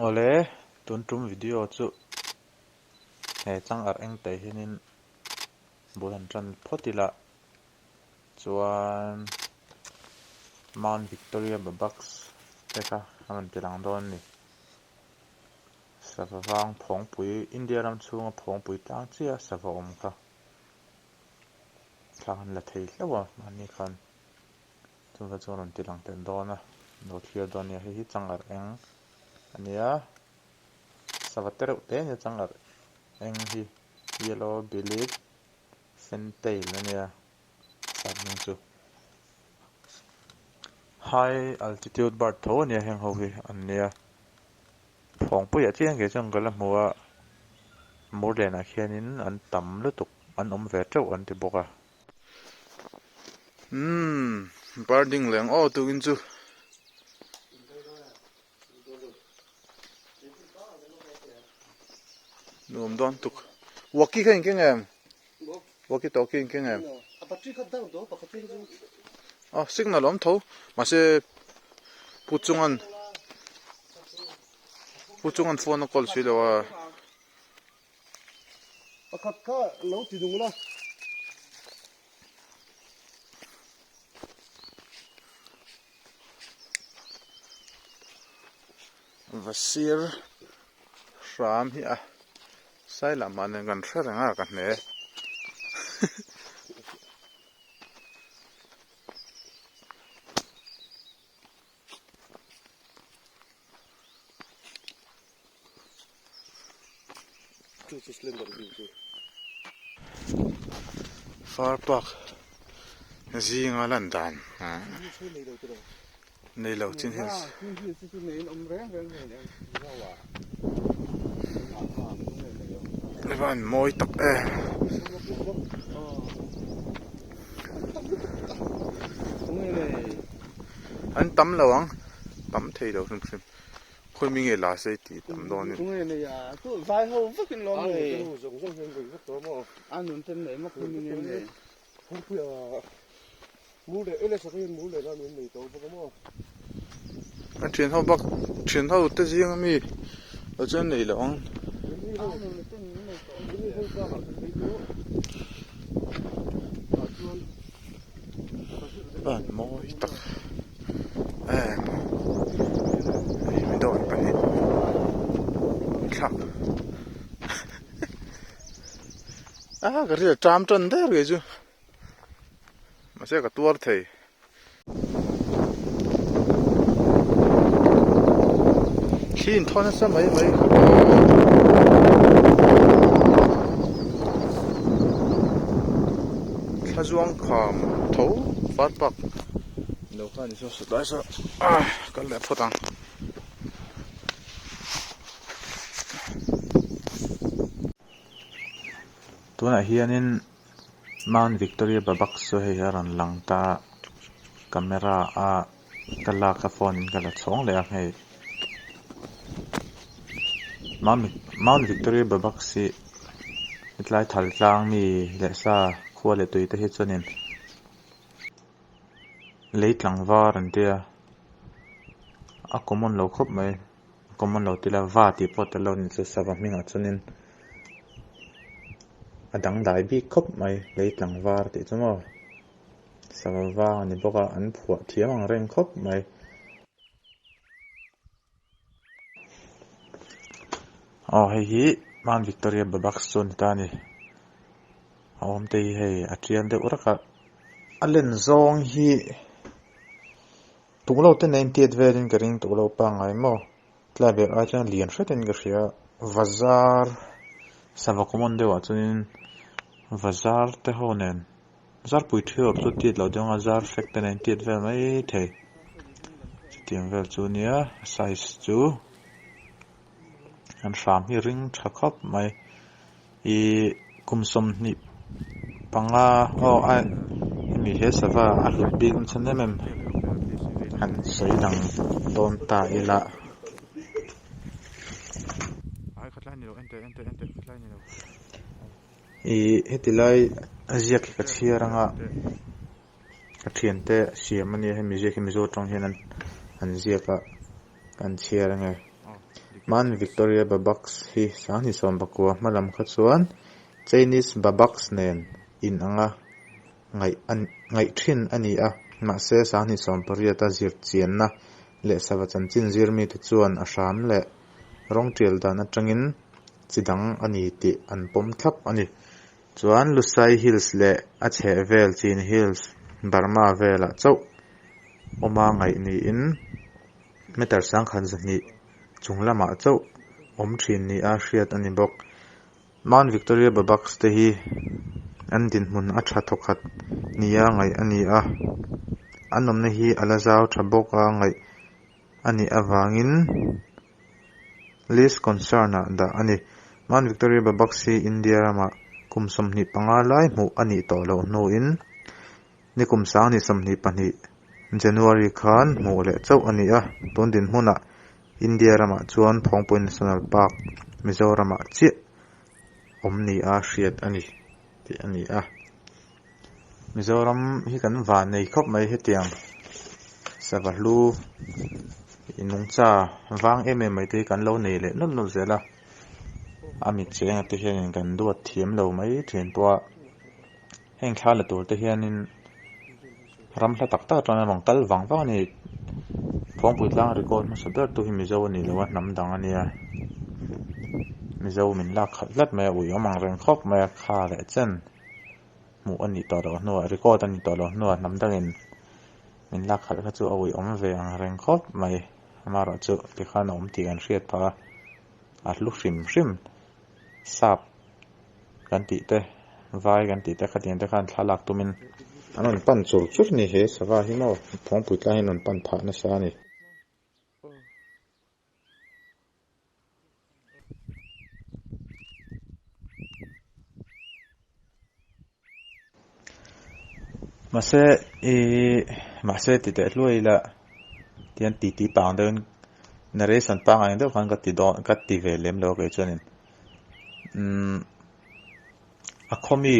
Awle, tun tum video chu he chang arh eng te hianin bul han tan phawt ila chuan Mount Victoria Babax te kha a rawn ti lang dawn a ni. Sava vang phawngpui, India ram chhunga phawngpui tlang chiah sava awm kha thla han la thei hlauh a mahni khan. Chungah chuan rawn ti lang tel dawn a, lo thlir dawn a nia, hei hi changar eng a nia, sava te reuh te a nia changar eng hi yellow bellied fantail a nia sap hming chu high altitude bird tho a nia heng ho hi an nia phawngpuiah chian kei chuan ka la hmu a murlenah khianin an tam lutuk an awm ve teuh an ti bawk a. Umm birding leh ang aw tukin chu. Nuam dawn tuk. Walkie kha in keng em? Walkie talkie in keng em? Aw signal awm tho mahse pu chungan pu chungan phone a call si lo a. Pakhat kha lo ti nung la. Va sir hram hi a sai lamah nen kan hre reng a ka hne. Far park zinga lan dan nei lo chin hian a van mawi tak e. An tam lo ang tam thei lo hrim hrim. Khawi mi nge la se tih tam dawn in. Tunge nei a tu vai ho vek in lawm nei. Zawng zawng hian nei vek tawh maw. A nun ten nei maw khawi mi nge nei. Khawi a mu leh ele sak hian mu leh la min nei tawh bawk a maw. An thian ho bak thian ho te zing ami lo chuan nei lo ang. Van mawi tak em hei mi dawn pahnih thlak a ka hria ṭam ṭan der kei chu mahse ka tuar thei. Thli in thaw nasa mai mai khawp a thla zuang kham tho far park lo khan i saw saw lai saw ah kal leh phawt ang. Tunah hianin Mount Victoria Babak chu hei hi a rawn lang ta a, camera a ka lak a phone in ka la chhawng leh a hei Mount Victoria Babak hi hetlai thal tlang mi leh sa khua leh tui te hi chuanin lei tlangvar an tia a common lo khawp mai common lo tila va tih pawh tel lo a ni chu sava hmingah chuanin a dangdai bik khawp mai lei tlangvar tih chu maw sava vang a ni bawk a an phuah thiam ang reng khawp mai. Aw hei hi Mount Victoria Babak chu a ni ta a ni a awm te hi hei a tial deuh rak a a len zawng hi tuklo te nen tiat velin ka ring tuklo pangngai maw tlai ber ai chuan lian hretin ka hria bazar sava common deuhah chuanin bazar te ho nen zarpui thiawp chu tiat loh deuh anga zar fek te nen tiat vel mai thei chutiang vel chu nia a size chu an hram hi ring tha khawp mai ihh kum 25 aw a hemi he sava a hlut bik na chhan em em han sawi dang dawn ta ila. Ihh heti lai a ziak hi ka chhiar anga ka thiante siam ania hemi ziak hi mizo tawng hian an ziak a an chhiar ange. Mount Victoria Babax hi sanghnih sawm pakua hma lam kha chuan Chinese Babax nen in anga ngaih ngaih thin a ni a, mahse sanghnih sawm pariata zir chianna leh sava chanchin zir mite chuan a hram leh rawng tial dan atangin chi dang a ni tih an pawm thlap a ni. Chuan Lusai Hills leh a chhehvel Chin Hills, Burma velah chauh awma ngaih niin meter sangkhat zahnih chung lamah chauh awm thin nia hriat a ni bawk. Mount Victoria Babax te hi an dinhmun a tha thawkhat nia ngaih a ni a, an awmna hi a la zau tha bawk a ngaih a nih avangin Least Concern ah dah a ni. Mount Victoria Babax hi India ramah kum 25 lai hmuh a nih tawh loh hnuin Nikum 2022 January khan hmuh leh chauh a ni a, tun dinhmunah India ramah chuan Phawngpui National Park Mizoramah chiah awm nia hriat a ni tih a ni a. Mizoram hi kan van nei khawp mai hetiang sava hlu nungcha vang em em mai te hi kan lo nei leh nawlh nawlh zel a, a mit chenga te hianin kan duat thiam lo mai thin pawh a. Heng thla la tur te hianin ram hla tak tak atangin a rawn kal vang vang a ni. Phawngpui tlang record hmasa ber tu hi Mizo a ni lo a, hnam dang a nia. Mizo min lak khalh tlat mai a, ui awm ang reng khawp mai a, kha leh chen hmuh a nih tawh loh hnuah, record a nih tawh loh hnuah hnam dangin min lak khalh kha chu a ui awm ve ang reng khawp mai. Amaherawhchu tikhan a awm tih kan hriat phah a, a hlu hrim hrim sap. Kan tih te, vai kan tih te khatiang te khan thlalak tumin an rawn pan chur chur ni he sava hi maw Phawngpui tlang hian an rawn pan phah nasa a ni. Mahse ih mahse ti teh hluai ila tihian titi pang deuhin narration pangngai deuh khan ka ti dawn ka ti ve lem lo a kei chuanin umm a khaw mi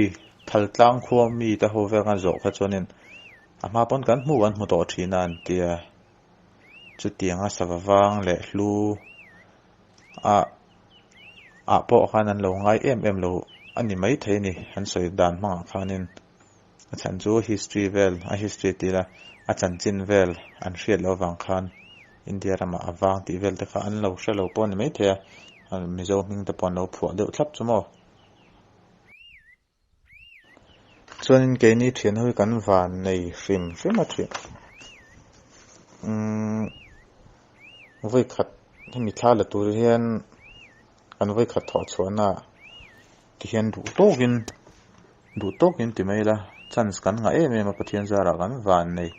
thal tlang khua mi te ho vel khan zawh kha chuanin a hma pawn kan hmuh kan hmu tawh thin a an tia chutianga sava vang leh hlu ah ah pawh khan an lo ngai em em lo a ni maithei a ni an sawi dan hmangah khanin a chhan chu history vel a history tih ila a chanchin vel an hriat loh avang khan India ramah a vang tih vel te kha an lo hre lo pawh a ni maithei a Mizo hming te pawh an lo phuah deuh thlap chu maw. Chuanin keini thian ho hi kan van nei hrim hrim a thian umm vawi khat hemi thla la tur hian kan vawi khat thawh chhuahna ah tihian duh tawkin duh tawkin ti mai ila chance kan ngah em em a Pathian zarah kan van nei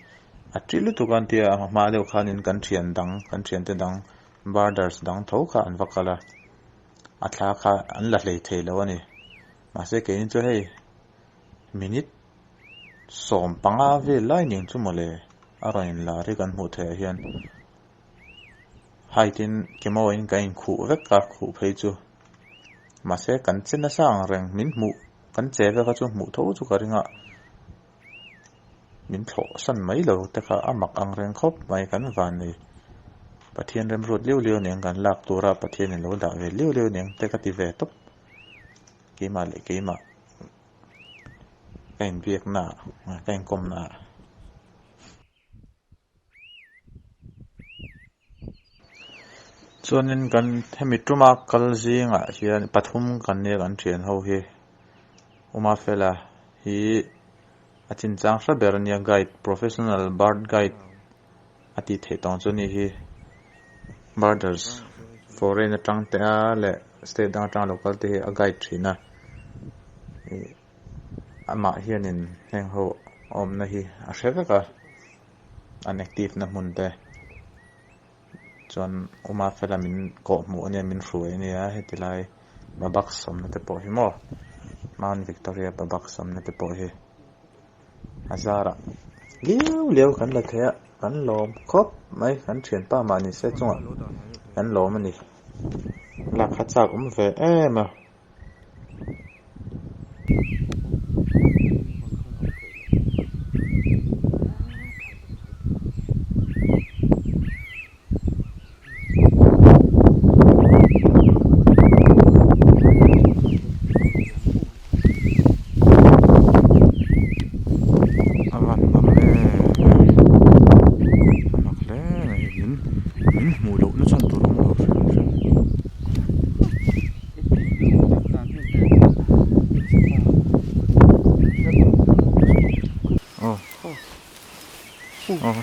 a ṭi lutuk a an tia a hma deuh khanin kan thian dang kan thiante dang birders dang tho kha an va kal a a thla kha an la hlei thei lo a ni. Mahse keini chu hei minute 15 vel lai ning chu mawle a rawn inlar hi kan hmuh theih ah hian height in kemaw in kan inkhuh vek a khuh phei chu mahse kan che nasa ang reng min hmuh kan che vel kha chu hmuh tho chu ka ring a min thlawh san mai lo te kha a mak ang reng khawp mai kan van nei Pathian remruat liau liau nen kan lak tur a Pathian in lo dah ve liau liau nen te ka ti ve tawp. Keimah leh keimah ka inbiakna ah ka inkawmna ah. Chuanin kan hemi tuma kal zingah hian pathum kan nia kan thian ho hi Uma Fela hi a chinchang hre ber ania guide professional bird guide a tih theih tawng chu ni hi birders foreign atang te a leh state dang atanga lo kal te hi a guide thin a ih amah hianin heng ho awmna hi a hre vek a an active na hmun te chuan awma fela min kawh hmuh ania min hruai ania heti lai babak sawmna te pawh hi maw Mount Victoria babak sawmna te pawh hi. A zarah liau liau kan la thei a, kan lawm khawp mai, kan thianpa mah ni se chungah kan lawm a ni. Lak kha chak awm ve em a.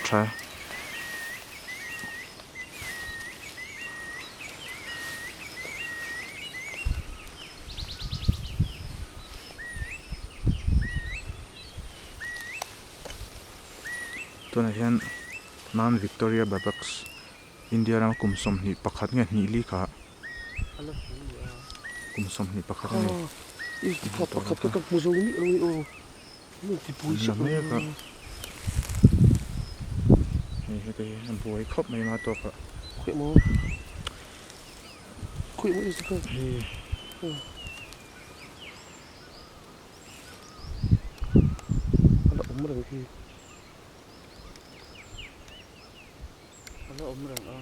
tha e. Tunah hian Mount Victoria Barracks India rama kum 21 nge hnih li kha kum 21 a ni. Mek a hei heta hi a buai khawp mai ma tawk ah hei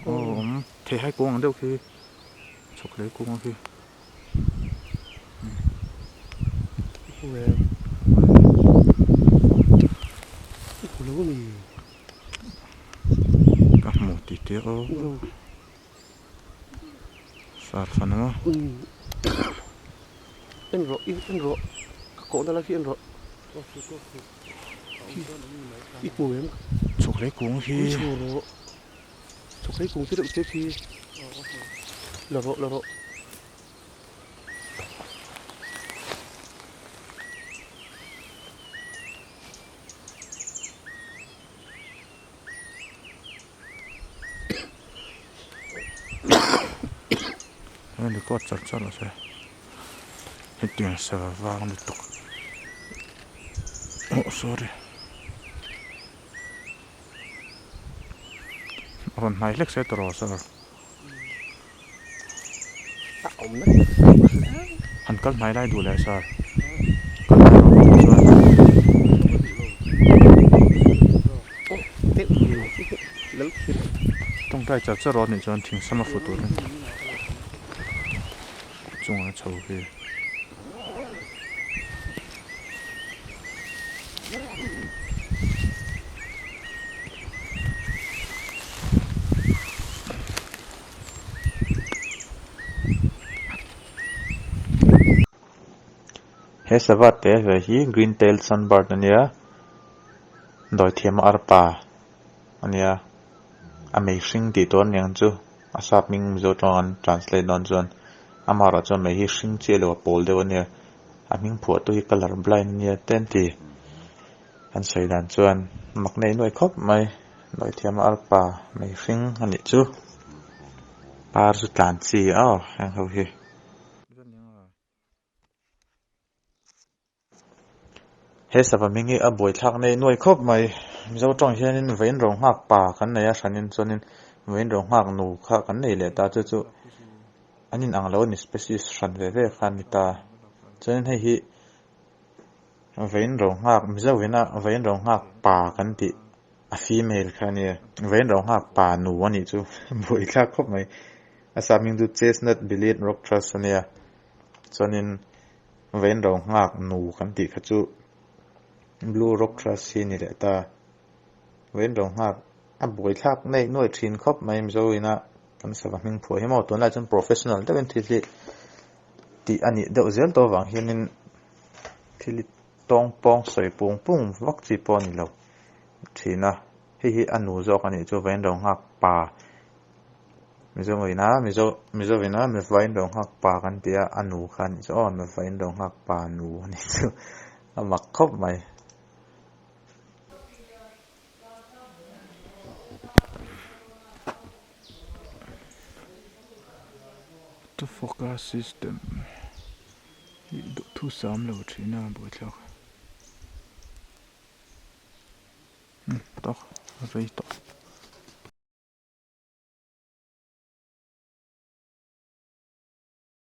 aw awm theihai kung ang deuh khi chhawkhlei kung ang khi. Ka hmu tih te aw sar fan a En rawh en rawh ka kawhna lai khi en rawh i hmu em chhawkhlei kung hi chhawkhlei kung te deuh te khi la rawh la rawh. Hei record char char rawh se hetiang sava vang lutuk oh sorry rawn hnai hlek se tawh rawh sir. Han kal hnai lai duh leh sir kal hnai rawh chuan tawngtai char char rawh anih chuan thingsam a fu turin chungah chho hi. He sava te ve hi green tailed sunbird a nia dawithiam arpa a nia a mei hring tih tur aniang chu a sap hming mizo tawng an translate dawn chuan amaherawh chuan mei hi hring chiah lo a pawl deuh a nia a hming phuah tu hi colour blind a nia te an ti an sawi dan chuan mak nei nuai khawp mai dawithiam arpa mei hring a nih chu par chu tlan chi aw heng ho hi. He sava hming hi a buaithlak nei nuai khawp mai. Mizo tawng hianin vawiin ro nghak pa kan nei a, hranin chuanin vawiin ro nghak nu kha kan nei leh ta chu chu an in ang lo a ni species hran ve ve kha a ni ta. Chuanin hei hi vawiin ro nghak Mizo ina vawiin ro nghak pa kan tih a female kha a nia. Vawiin ro nghak pa nu a nih chu buaithlak khawp mai. A sap hming chu chestnut bellied rock thrush a nia. Chuanin Vain ro nghak nu kan tih kha chu Blue Rock Trust hi ni leh ta. Vain ro nghak a buaithlak nei nuai thin khawp mai Mizo ina kan sava hming phuah hi maw tunlai chuan professional deuhin thil hi tih a nih deuh zel tawh avang hianin thil hi tawng pawng sawi pung pung vak chi pawh a ni lo thin a. Hei hi a nu zawk a nih chu Vain ro nghak pa Mizo ina Mizo Mizo ina Mivain ro nghak pa kan ti a a nu kha a nih chu aw Mivain ro nghak pa nu a nih chu a mak khawp mai. To focus system hi duhthusam lo thin a buaithlak. Tawk rei tawh.